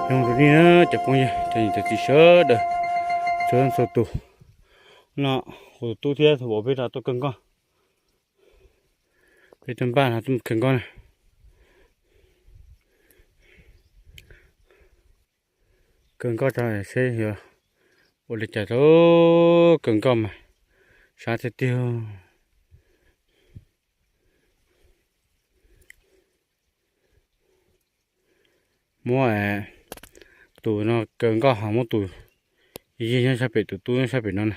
Nyob zoo nej cov phooj ywg cov niam cov txiv sawv daws txhua leej txhua tus, no kuv tus tub thiab tus vauv peb rov tuaj kawg nkoj, peb tuaj npaj no tuaj mus kawg nkoj na. Kaw nkoj tso seb yuav ua li cas tau kaw nkoj mas sab tiag tiag. Muab tus no kaw nkoj ho muab tus yig nyob sab pem, tus tub nyob sab pem no na.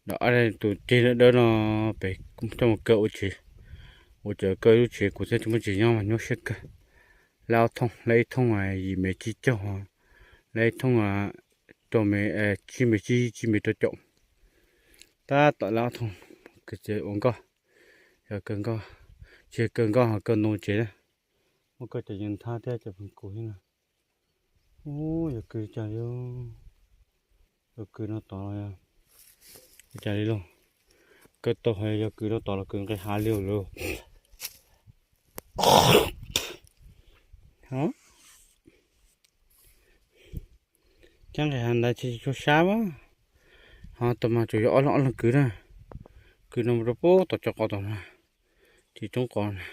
Los tus ceg dawb dawb no pem coj mus kaw ua tsev, ua cov kaw lub tsev, kuv thiaj tsis muaj tsev nyob mas nyuaj siab kawg. Laib ob thooj, laib ib thooj yim mev tsib caug, laib ib thooj rau mev, tsib mev tsib, tsib mev rau caum. Tab tom laib ob thooj, kaw tsev ua nkoj. Yog kaw nkoj, tsis yog kaw nkoj ho kaw ntoo tsev na. Muab kaw cov yees nthab thiab cov pheem kus thiab na. Ub, yog kws cas li, yog kws no tod los yog cas li lauj? Kaw tau hais yog kws no tod los kws nqis hav li lawm. Cab nqis hav ntawd tsis tshua sab mas, ho tau mas tsuas yog ob leeg ob leeg kwv na. Kwv no mus rau pem tom cov qos tom no, tsis tsoob qos na,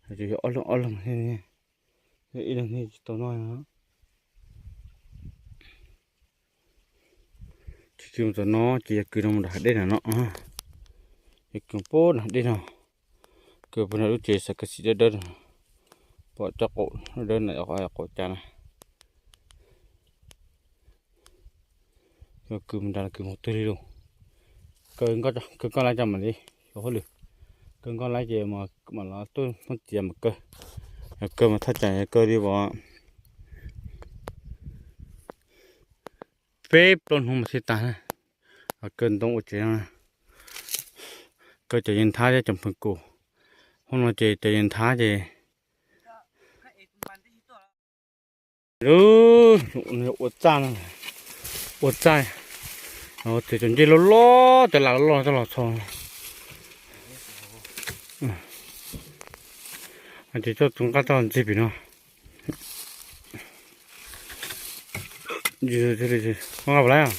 tsuas yog ob leeg ob leeg thiab, ib leeg thiaj tsis tau noj. Tsis kwv mus tom no ces yog kwv no mus nram hav dej na no, yog kwv pem nram hav dej no, kwv pem nram lub tsev xav kaw xim dawb dawb, pom cov qaum dawb dawb na, qaum cas na. Yog kwv mus nrad los kwv mus twg li lauj? Kaw nkoj, kaw nkoj laib tso mam li yuav hauj lwm. Kaw nkoj laib ces mam los tuaj muab txiav mas kaw. Yog kaw mas thaj tsam yog kaw li pom peb plaub hnub mas thiaj tag na. Kaw ntoo ua tsev no, kaw cov yees nthab thiab cov pheem kus. Hoob no ces cov yees nthab ces ua txaj, ua txaj, txiav cov ncej loj loj, cov lam loj loj coj los txhos. Ces coj tus nqaj toj ntxig pem no. Nqa lawm, lawm.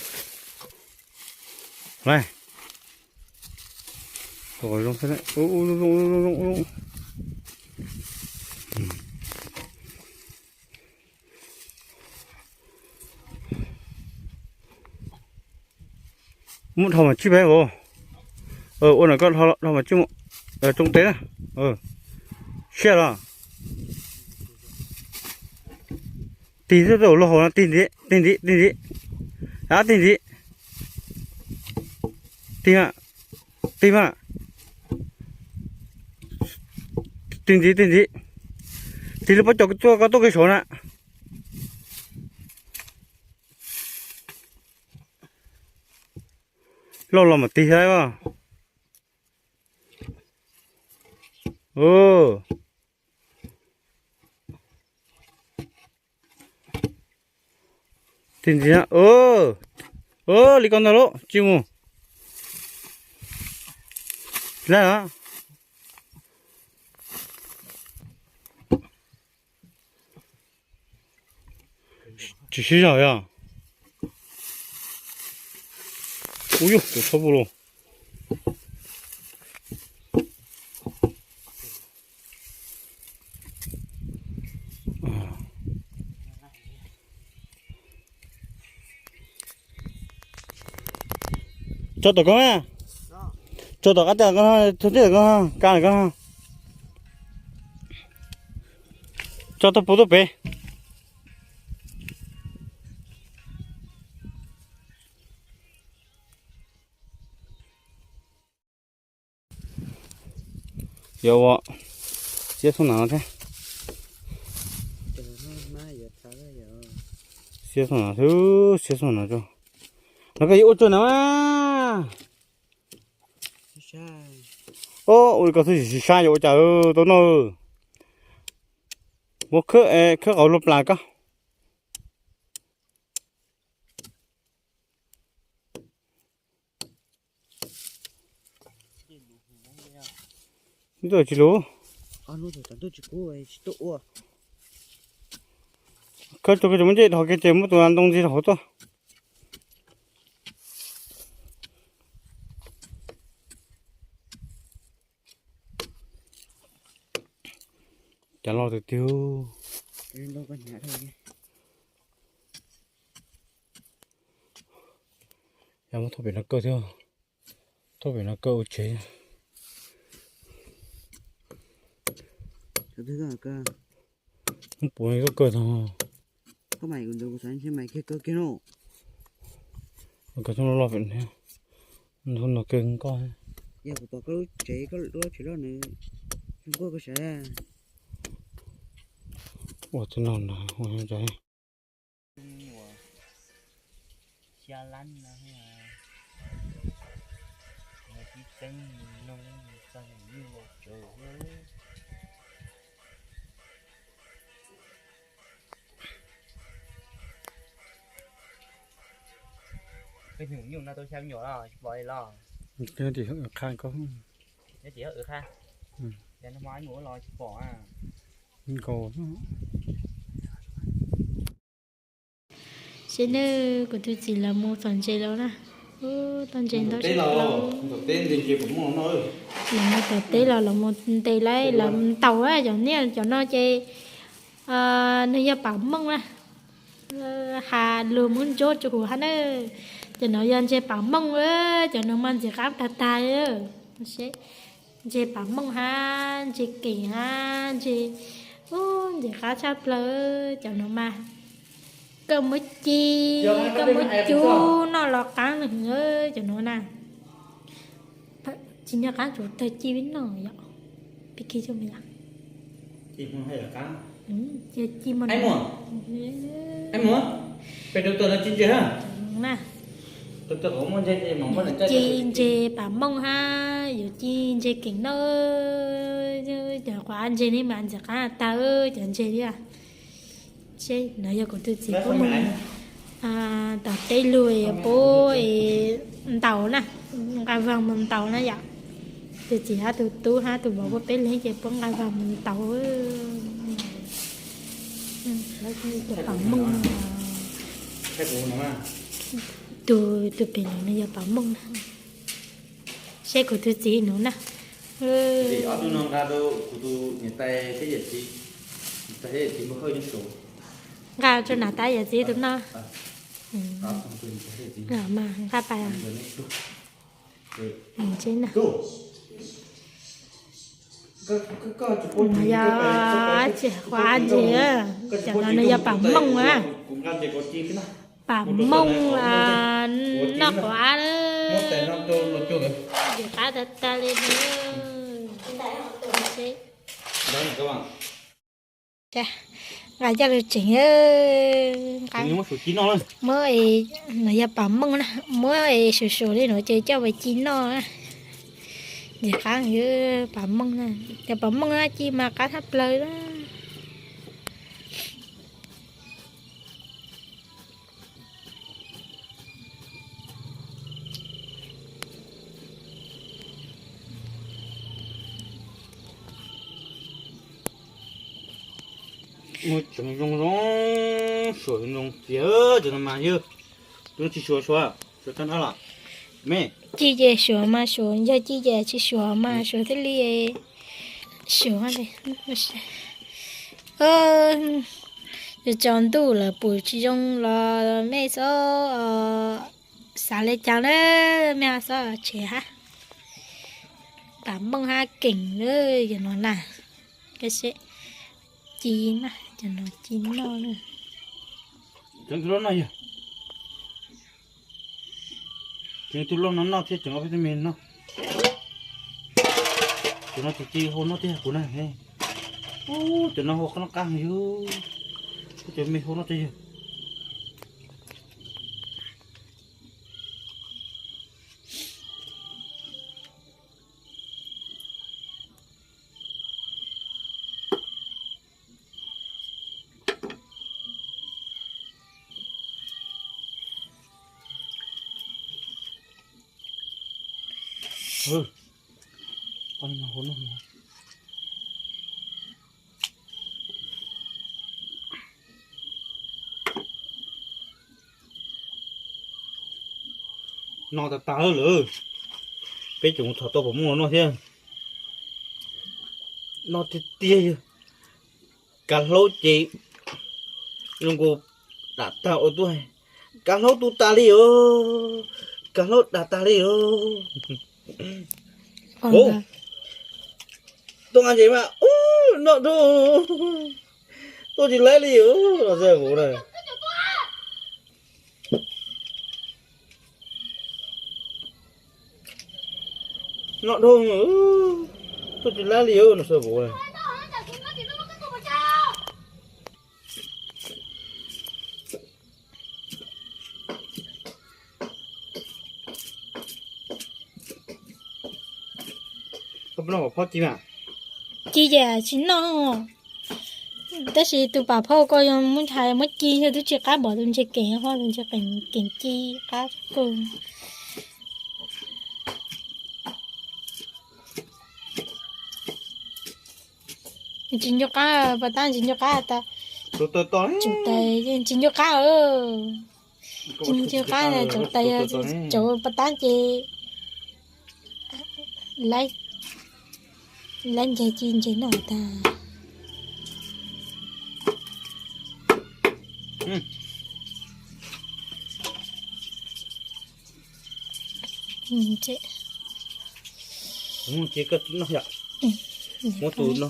Muab dhau mas tsij peb os. Ua ntawm koj dhau mas tsij mus, tsoo teb na. Siab los. Tig tej ua luag hauv no, tig ntxiv, tig ntxiv, tig ntxiv. Ab, tig ntxiv. Tig mas, tig mas. Tig ntxiv, tig ntxiv. Tig lub pob cov tuaj, koj tuaj kev saud na. Loj los mam tig thiab. Tig ntxiv, li koj ntag lauj, tsij mus. Laib os. Tsis sib zog yog. Ub yuj, tus txhob pum los. Tso tom koj na. Tso tom qab teb ko, tso teb tom ko, ka ko. Tso tau puv tuaj pem. Yuav ua siab xub no thiab. Siab xub no xwb, siab xub no tso. No koj yuav ua tsuag na. Ua li ko xwb sim sab yuav ua cas tau noj. Muab khawb, khawb qau luag plas koj. Ntuj tsis lus. Khawb tsuag koj tsis muab ncej dhos kiag ces muab tus ntoo ntxig rau hauv tuaj. Cas loj tiag tiag. Yog muab thauj pem no kaw thiab. Thauj pem no kaw ua tsev. Muab puv kaw tag. Kaw txhob loj loj pem no. Ntxhub no kaw nkoj. Ua txij no na, ua xya lab no, tib teeb no txog yeej ua tsaug. Peb nyuam nyuj no tau xya me nyuam los tsis pom li los? Nyob tim qha ko. Nyob tim qha. Yog no mas ib mus ua los tsis pom. Nkaus. Seb nawb, kuv tus txiv lawv mus txog ntses lawm na. Tau ntses ntau tshaj plaws. Lawv mus tom teb los lawv mus ntes lawm, lawv ntaus cov niag cov no ces nws yog pam mooj na. Has lus Hmoob Ntsuab rau kuv hab na. Cov no yog ntses pam mooj, cov no mas ntxim qab tag tag. Ntses pam mooj hab ntses keem hab ntses, ub, ntxim qab tshaj plaws cov no mas. Koj muab ci, koj muab cub noj los qab heev cov no na. Tsis nco qab tsuas tawg ci noj yom. Pib kig tso mas yom. Ci, ci ntses pam mooj hab yuav ci ntses keem noj. Cov quav ntses ne mas ntxim qab tag cov ntses li. Seb no yog kuv tus txiv puab mus tom teb lug puab ntaus na, nqa vaag mus ntaus na yom. Tus txiv hab tus tub hab tus vauv puab peb leeg ces puab nqa vaag mus ntaus. Tus pem no yog pam mooj na. Seb kuv tus txiv nuav na. Nqa rua nam tab yawm txiv tus no. Mas nqa pas. Yog quav ntses, cov no nws yog pam mooj na. Pam mooj noj quav. Ntxim qab tag tag li. Nqa coj lug tseem. Muab, no yog pam mooj na, muab suav suav li no ces coj ua ci noj. Ntxim qab, pam mooj na, cov pam mooj na ci mas qab tshaj plaws na. Muab tseev zoo zoo, suav zoo zoo txias, cov no mas yog tus no tsis suav, suav, suav tag nrho los me. Ci ces suav mas suav, yog ci ces tsis suav mas suav thiaj li suav. Tsaus ntuj lawm pum tsis zoo los mej txhob Xav li cas na, mej xob tshev hab. Pam meej hab keem na, cov no na. Kab seb ci na, cov no ci noj na. Tseev tus loj no yog, tseev tus loj no noj thiab tseem ua vitamin no. Cov no ces ci hau noj thiab kuv na. Ub, cov no hau qab noj qab yog, cov me hau noj thiab yog. No tag tag lawm, peb tseem mus thom tau pom muaj no thiab. No tiag tiag yog, kav hlaub ces zoo nkaus dam tag ua tuaj, kav hlaub tu tas li os, kav hlaub dam tag li os. Tuaj nqa ntses mas, noj dhau, tuaj tsis laib li os. Noj dhau, tuaj tsis laib li os, no xav vauv na. Ci ces tsis noj, tab sis tus pam phauj ko yog muab ntshai muab ci yog twb tsis qab npaum tus ntses keem, tus ntses keem ci qab kawg. Tsis nco qab, pas tab tsis nco qab tas. Tsis nco qab, tsis nco qab, tsaus tas, tsaus pas tab ces lab ncaig ci ntses noj tas. Muab tus no.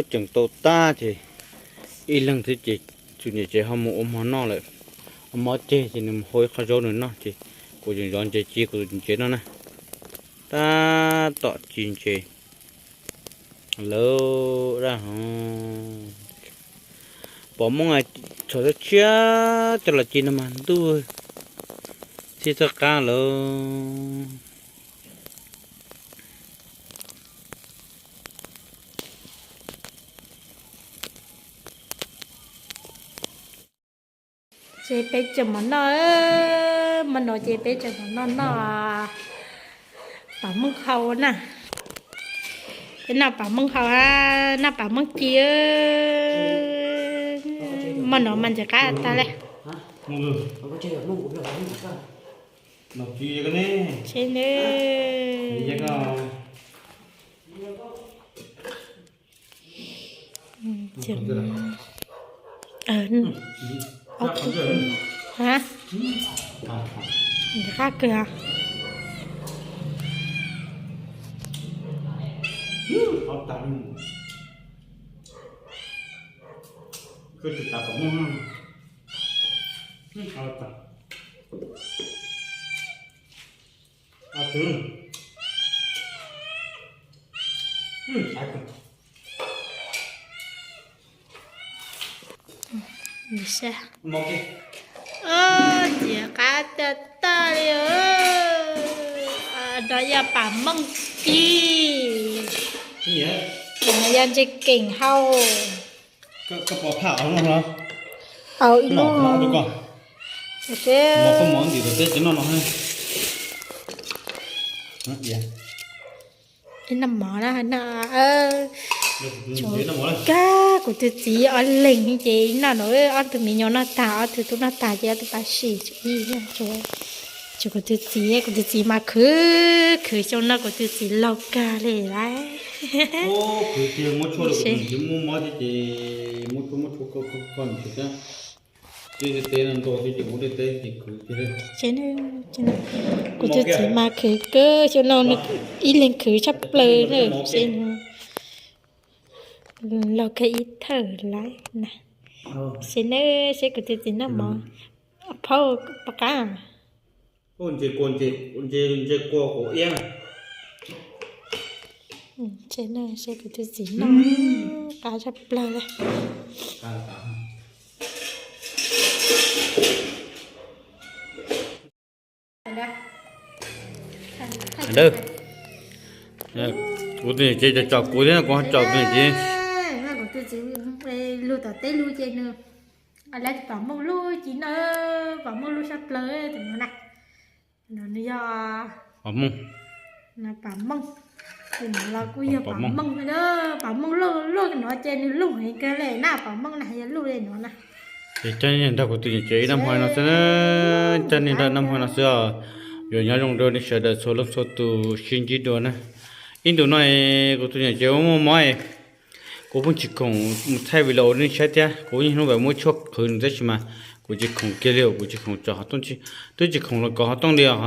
Tseem tau tag ces ib leeg thiab ces txuas nyem ces ho mus ua hmo noj lawm. Ua hmo ceg ces nws mus hau ib qho zaub nws noj ces kuv tseem zov ntses ci kuv tus ntses noj na. Tab tom ci ntses lawm dab hov. Pom Hmoob txhom tshiab coj los ci no mas ntuj thiab txhawj qab lawm. Ces peb tseem mus noj, hmo no ces peb tseem mus noj noj pam meej hau na. Peb noj pam meej hau, noj pam meej ci. Hmo no mas ntxim qab tag li. Tsev ne. Qab kawg. Ntxim qab tag tag li. No yog pam meej ci, no yog ntses keem hau. Au ib lub. Koj mov ntim tom teb tsis noj no. Ib noj mov na, noj, tsuav kag kuv tus txiv ob leeg ces noj no, ob tug me nyuam noj tag, ob tug tub noj tag ces ob tug pab sim tsuav ib, tsuav kuv tus txiv, kuv tus txiv mas khwv khwv xyoo no kuv tus txiv laug kag li lauj. Kuv tus txiv mas khwv kawg xyoo no, nws ib leeg khwv tshaj plaws na, seb laug kag ib thawj lauj na. Seb na, seb kuv tus txiv noj mov, phauj, pom qab. Seb kuv tus txiv noj qab tshaj plaws li. Kuv tus niam tsev tsom kuv thiab, kuv ho tsom tus niam tsev. Kuv tus txiv lug tom teb lug ces nws, lawv pom Mooj lub ci no, pom Mooj lub sab plaws tus no na. No nws yog pom Mooj, pom Mooj, tus no los kuj yog pom Mooj, pom Mooj luaj luaj no ces nws luj heev kawg li na, pom Mooj na yog luj li no na. Ces coj nej nrog kuv tus niam tsev ib nab hmo no xwb, coj nej nrog nab hmo no xwb os. Yuav nyob zoo rau nej sawv daws txhua leej txhua tus sib ntsib dua na. Ib ntus no kuv tus niam tsev muaj mob, kuv pheej tsis khoom mus thaij video rau nej saib thiab, kuv niaj hnub mam muab tshuaj qhwv nws tab sis mas kuv tsis khoom kiag li, kuv tsis khoom tsom qhov rooj, twb tsis khoom los kov qhov rooj li os,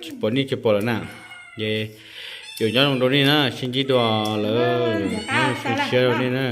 tsis pom nej tsis pom lawm na. Ces yuav nyob zoo rau nej na, sib ntsib dua lawm, nyob zoo siab rau nej na.